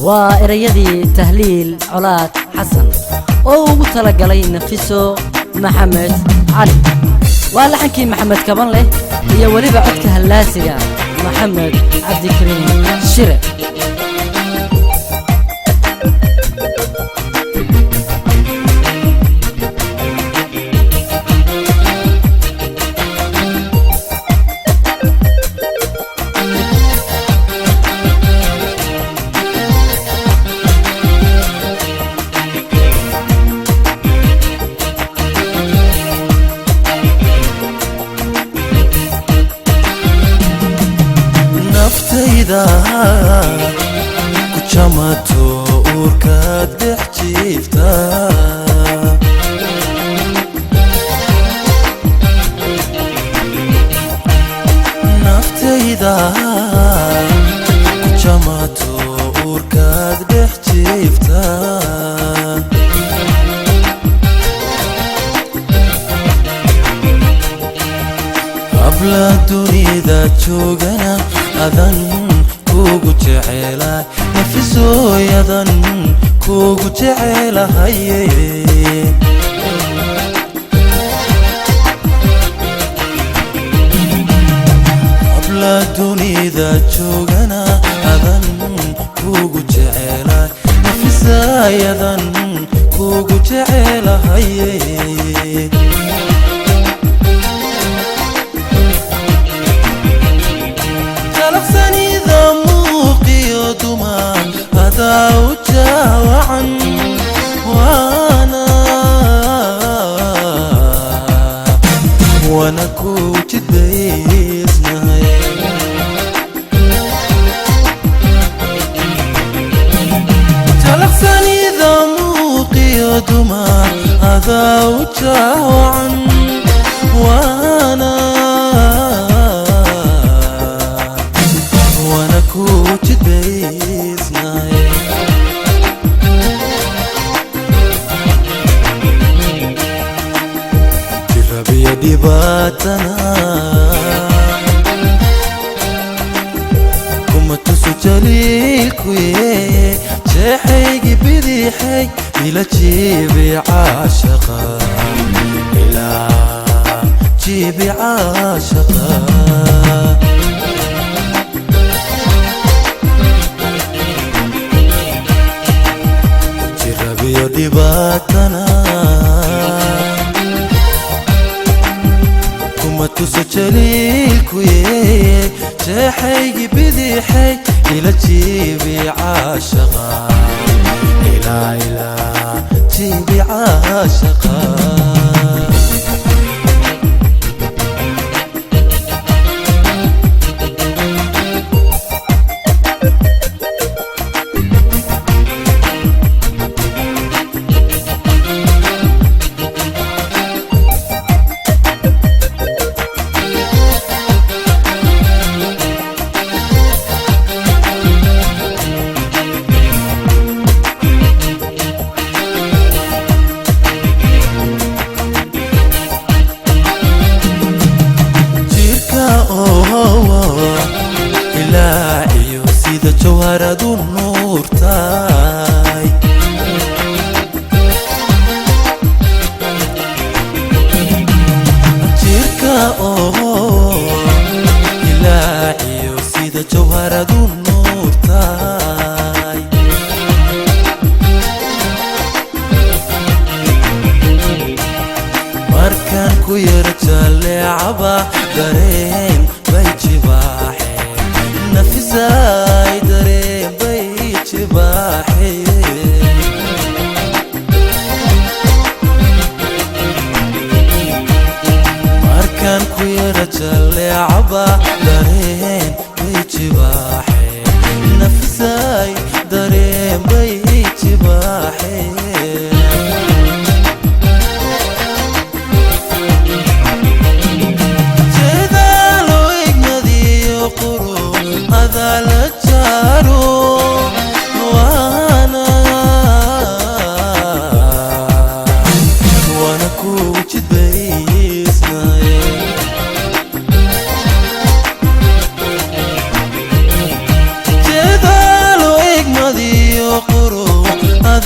Waa erayadii Tahliil Colaad Xasan oo ugu talagalay Nafiso Maxamed Cali. Waa laxankii Maxamed Kaban leh iyo weliba codka hallaasiga Maxamed Cabdikariim Shire. Naftayda ku jamato, uurkaad dhex jiifta. Naftayda ku jamato, uurkaad dhex jiifta. Habla dunida joogana adan kugu jecelahay, nafisooyadan kugu jecelahaye. Habla dunida joogana adan kugu jecelahay, nafisayadan kugu jecelahaye. Jalaqsanida muuqiyo dumar adaa u jaawacan, waana ku jidbaysnahay. Jalaqsanida muuqiyo dumar adaa u jaawacan, waana ku jidbaysnahay. Jirabiyo dhibaatana kuma tuso jaliilkuye, jeexaygi bidixay ila jiibi caashaqa, ilaa jiibi caashaqa. Jirabiyo dhibaatana kuma tuso jaliilkuye, jeexaygi bidixay ila jiibi caashaqa, ilaa ilaa jiibi caashaqa. Jirka oo ilaaciyo sida jawharadu nuurtaay, jirka oo ilaaciyo sida jawharadu nuurtaay. Markaan ku yara jaleecaba dareen bay jibaaxeen, nafisaay dareen bay jibaaxeen. Markaan ku yara jaleecaba dareen bay jibaaxeen, nafisaay dareen bay jibaaxeen.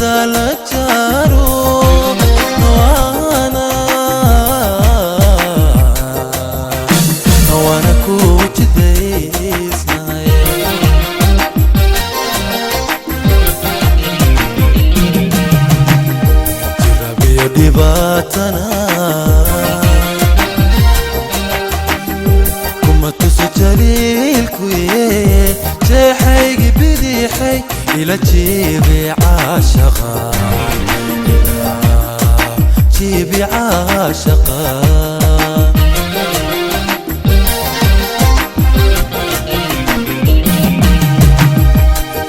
Jannada la jaaro waana waana ku jidaysnahay. Jirabiyo dhibaatana kuma tuso jaliilkuye, jeexaygi bidixay ila jiibi caashaqa, ila jiibi caashaqa.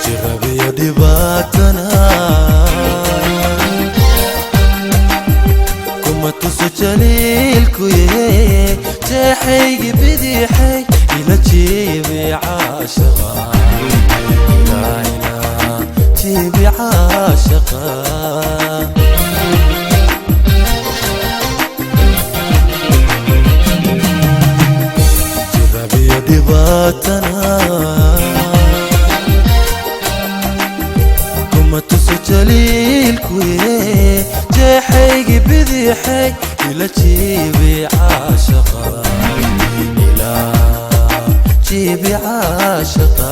Jirabiyo dhibaatana kuma tuso jaliilkuye, jeexaygi bidixay ila jiibi caashaqa, ila ila jiibi caashaqa. Jirabiyo dhibaatana kuma tuso jaliilkuye, jeexaygi bidixay ila jiibi caashaqa, ila jiibi caashaqa.